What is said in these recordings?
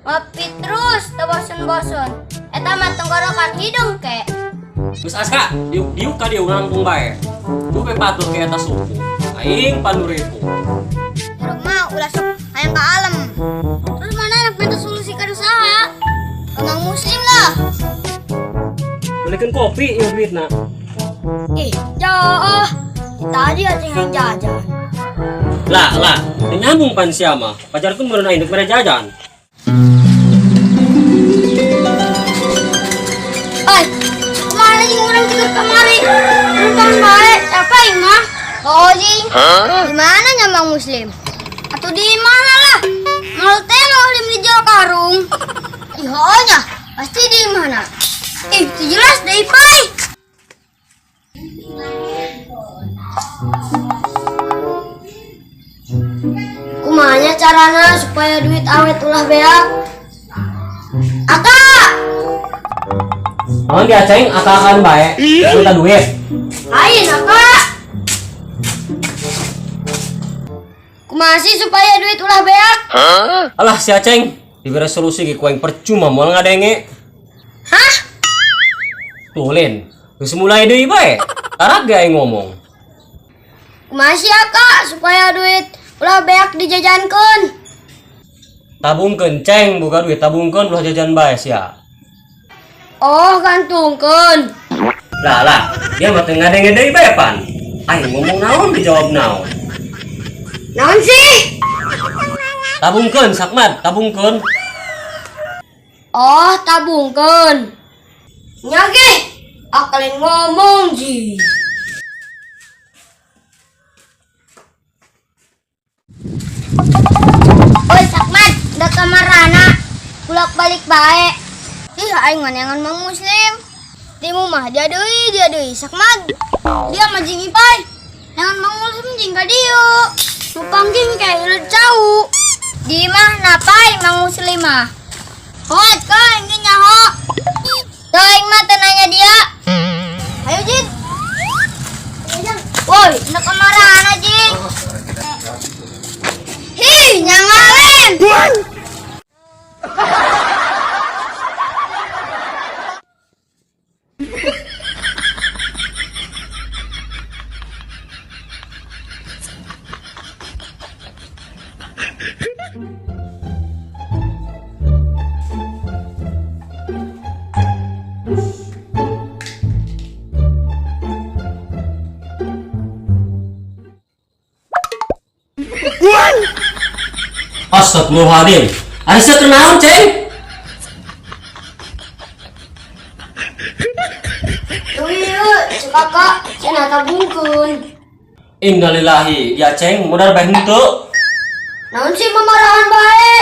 Ngopi terus, teu bosen-bosen. Eta mah tenggorokan hidung ke. Geus aska, diuk diuk ka dieu nangtung bae. Dupe patuh ke eta suku. Aing panduriku. Hirup mah ulah sok hayang ka alam. Terus mana anak minta solusi ka saha? Ka Mang Muslim lah. Belikan kopi ieu duitna. Ih, jauh. Tadi acing hayang jajan. Lah, lah, teu nyambung pan sia mah. Pajarkeun meureun aing deuk mere jajan. Oi, kemana jeung urang tidur kamari? Numpang bae, siapa aing mah? Oh, jing. Di mana nya Mang Muslim? Atuh di mana lah? Mal teh Mang Muslim dijual karung. Ih, heuh nya, pasti di mana? Ih, teu jelas deui, Pai. Kumanya carana supaya duit awet ulah beak? Aka! Naon dia ceng aka-akaan bae. Minta duit. Ain, Aka! Kumaha sih supaya duit ulah beak? Alah si Aceng, diberi solusi ge ku aing percuma moal ngadenge. Hah? Tuh Lin, geus mulai deui bae. Tarak ge aing ngomong. Kumaha sih Aka supaya duit ulah beak dijajankeun? Tabungkeun ceng, boga duit tabungkeun ulah jajan bae sia. Oh, gantungkeun. Lah lah, dia mah teu ngadenge deui bae pan. Aing ngomong naon dijawab naon. Naon sih? Tabungkeun Sakmat, tabungkeun. Oh, tabungkeun. Nya ge, akalin ngomong ji. Oi Sakmat, da kamarana bolak-balik bae. Ih, aing mah Mang Muslim. Timu mah dia deui Sakmat. Dia mah jeung Ipai. Neangan Mang Muslim jeung ka dieu. Numpang jeung kayak hileud cau. Di mah napai Mang Muslim mah. Hot ka aing ge nyaho. Teu aing mah teu nanya dia. Ayo Jin. Woi, na kamarana Jin? Hi, nyangalen. Astagfirullahaladzim. Ari sia teu naon, Ceng? Ieu, cek kakak, cenah tabungkeun. Innalillahi, ya Ceng, modal bae henteu. Naon sih mamarahan bae?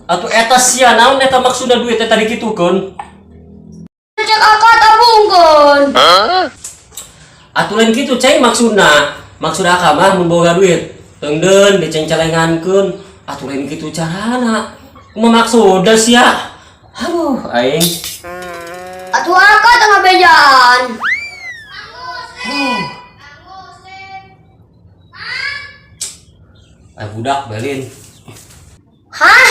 Atuh eta sia naon eta maksudna duit teh tadi kitukeun? Cek kakak tabungkeun. Atuh lain kitu Ceng maksudna. Maksud akak mah mun boga duit, teungdeun dicengcelengankeun. Atuh lain kitu carana. Kumaha maksudna sia? Aduh, aing. Atuh akak tengah bejaan. Ay budak belin. Hah?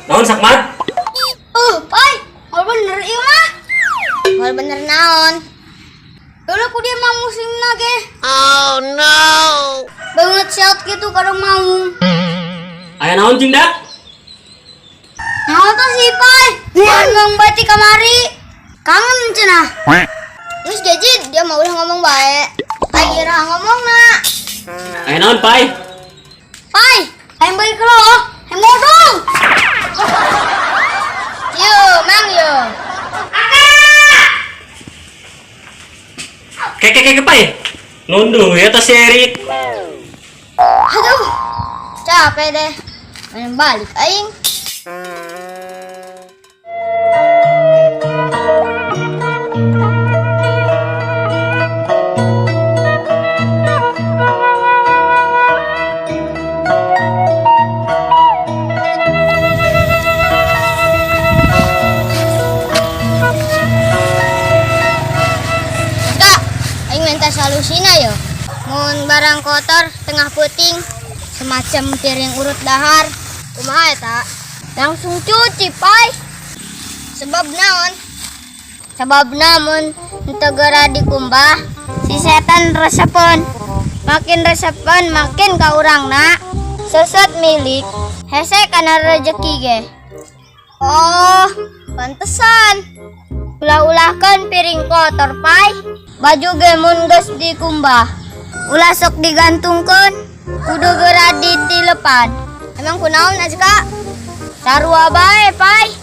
Naon Sakmat? Pai, mal bener ieu mah. Mal bener naon? Dulu ku dia mang muslim ge. Oh no. Banget siat gitu kadang mau. Aya naon cing dak? Naon tuh si Pai? Ngomong bae ti kamari. Kangen cenah. Terus jajid dia mah udah ngomong bae. Ai ira ngomong na. Aya naon Pai? Pai, hayang balik lo, hayang bodong. Yo, mang yo. Keke keke Pai. Nunduh ya tas si Erik. Aduh, capek deh. Main balik aing. Eta solusina yo. Mun barang kotor tengah peuting semacam piring urut dahar. Kumaha eta? Langsung cuci, Pai. Sebab naon? Sebab namun henteu geura dikumbah, si setan resepeun. Makin resepeun makin ka urangna. Seset milik, hese kana rezeki ge. Oh, pantesan. Ulah-ulahkeun piring kotor, Pai. Baju ge mun geus dikumbah. Ulah sok digantungkeun, kudu geura ditilepan. Emang kunaon, Azka? Sarua bae, Pai.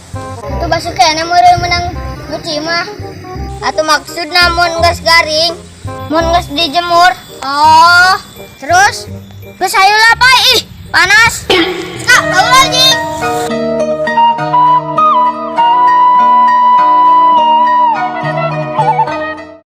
Itu basuh keneh meureun menang nyuci mah. Atau maksudna mun geus garing, mun geus dijemur. Oh, terus? Geus hayu lah, Pai. Ih, panas. Kak, kaula jing.